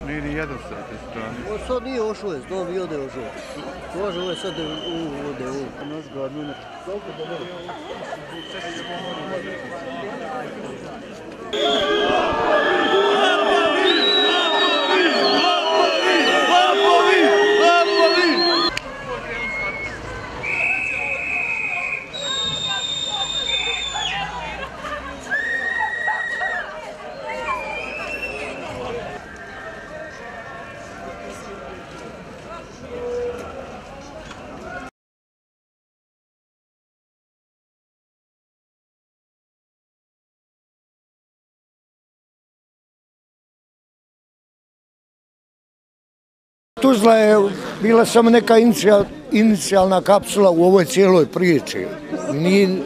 Nije ni jedan sa te strane. Sad nije ošao je, to bio da je ošao. Može ovo je sad ode u. Naš gadno ne. Tuzla je bila samo neka inicijalna kapsula u ovoj cijeloj priči. Mi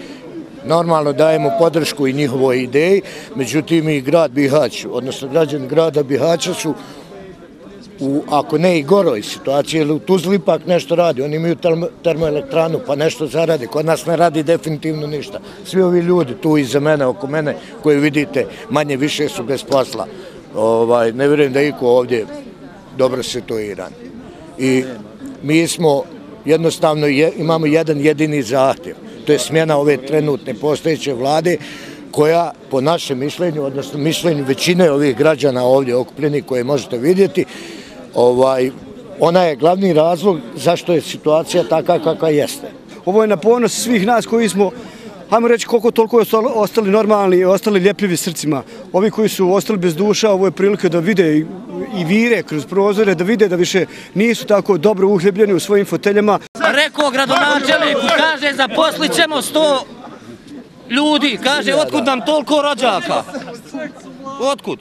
normalno dajemo podršku i njihovoj ideji, međutim i grad Bihać, odnosno građani grada Bihaća su ako ne i goroj situaciji, jer u Tuzli ipak nešto radi. Oni imaju termoelektranu pa nešto zaradi, kod nas ne radi definitivno ništa. Svi ovi ljudi tu iza mene, oko mene, koji vidite, manje više su bez posla. Ne vjerujem da iko ovdje dobro situiran. I mi smo jednostavno imamo jedan jedini zahtjev, to je smjena ove trenutne postojeće vlade koja po našem mišljenju, odnosno mišljenju većine ovih građana ovdje okupljenih koje možete vidjeti, ona je glavni razlog zašto je situacija takva kakva jeste. Ovo je na ponos svih nas koji smo, hajmo reći koliko toliko ostali normalni, ostali ljepljivi srcima. Ovi koji su ostali bez duša, ovo je prilika da vide i vire kroz prozore, da vide da više nisu tako dobro uhljebljeni u svojim foteljama. Rekao gradonačelniku, kaže zaposlit ćemo 100 ljudi, kaže otkud nam toliko rođaka? Otkud?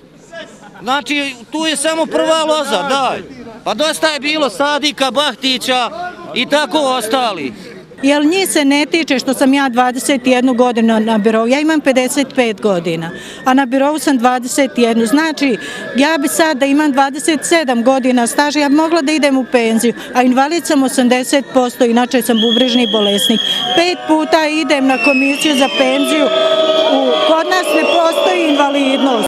Znači tu je samo prva loza, daj. Pa dosta je bilo Sadika, Bahtića i tako ostali. Jer njih se ne tiče što sam ja 21 godinu na birou, ja imam 55 godina, a na birou sam 21. Znači, ja bi sad da imam 27 godina staža, ja bi mogla da idem u penziju, a invalid sam 80%, inače sam bubrežni bolesnik. 5 puta idem na komisiju za penziju, kod nas ne postoji invalidnost.